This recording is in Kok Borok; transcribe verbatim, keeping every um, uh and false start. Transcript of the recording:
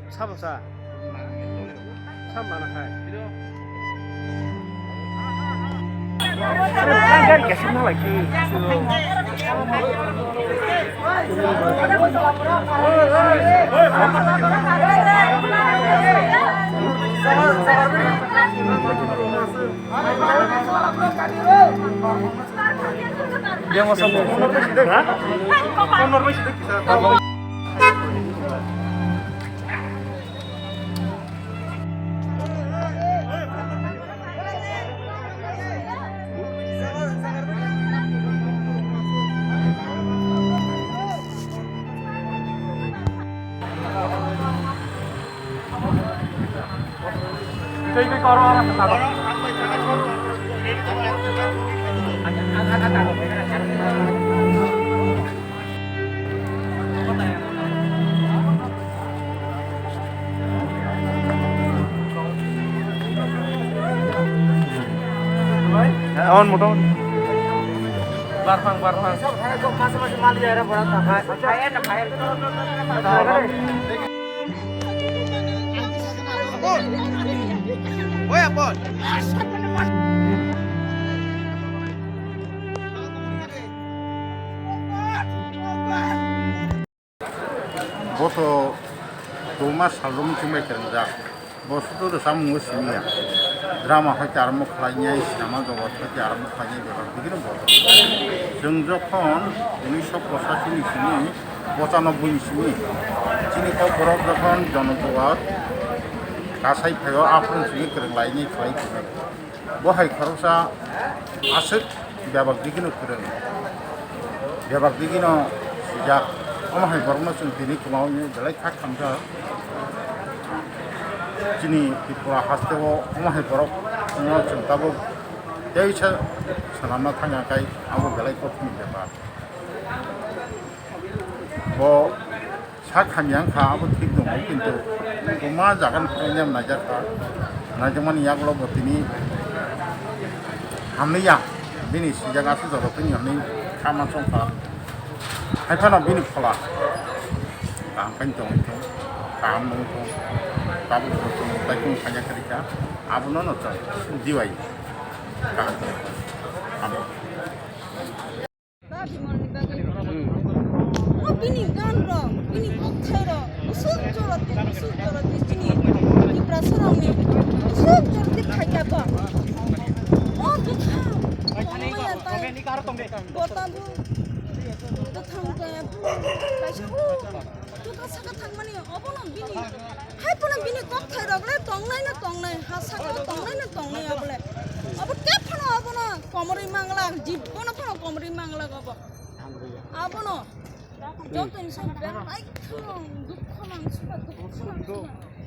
Sabo sa. Sa mana khai. On moto. Barphang, barphang. Boso tuma salrok muchungbai kwrwngjak. Bo sudu rwchapmung o simi ya. Drama hai khe arombo khlainai, sinema jogot hai khe arombo khlainai bebak bigino boso. Chwng jokhon unisho pochashi ni simi, pochanobboi ni simi, chini kokborok jokhon jonojuwat kasai phaio, aphuru chini kwrwng lainai khlai tongnai. Bo hai khoroksa aswk bebak digino kwrwng, bebak digino sijak. Omo hai borokno chwng tini kwmao wngwi belai kha khamjak. Chini Tripura hasteo omo hai borokno chwng tabuk teisa swnamna thangya khai abo belai kothomni bepar. Bo sak hamya wngkha, abo thik tongo, kintu kwma jaga ni phai nai naijak kha, naijakmani yagulo bo tini hamliya, bini sijak aswk jorok tini hamni kha ma chong kha, hai phano bini phola kaham khe tongwi thung, kaham nung thung, tabuk bo chwng tai kung khaina khe rikha, abono no chwng diwai kaham khe. O bini gan rok, bini kokthai rok, usuk joroti, usuk joroti chini Tiprasa rokni usuk joroti khaika ba. O bwthang, o maya tai, botabu, bwthang kaya, kaisa o. Dukan saka thangmani obono bini, hai phano bini kokthai rok le tongnai na tongnai, ha saka o tongnai na tongnai obo le. Obo khe phano obono komorwi mangla, jibbono phano komorwi mangla obo. Abono jotoni song belai thung, dukho nang suka, dukho nang suka.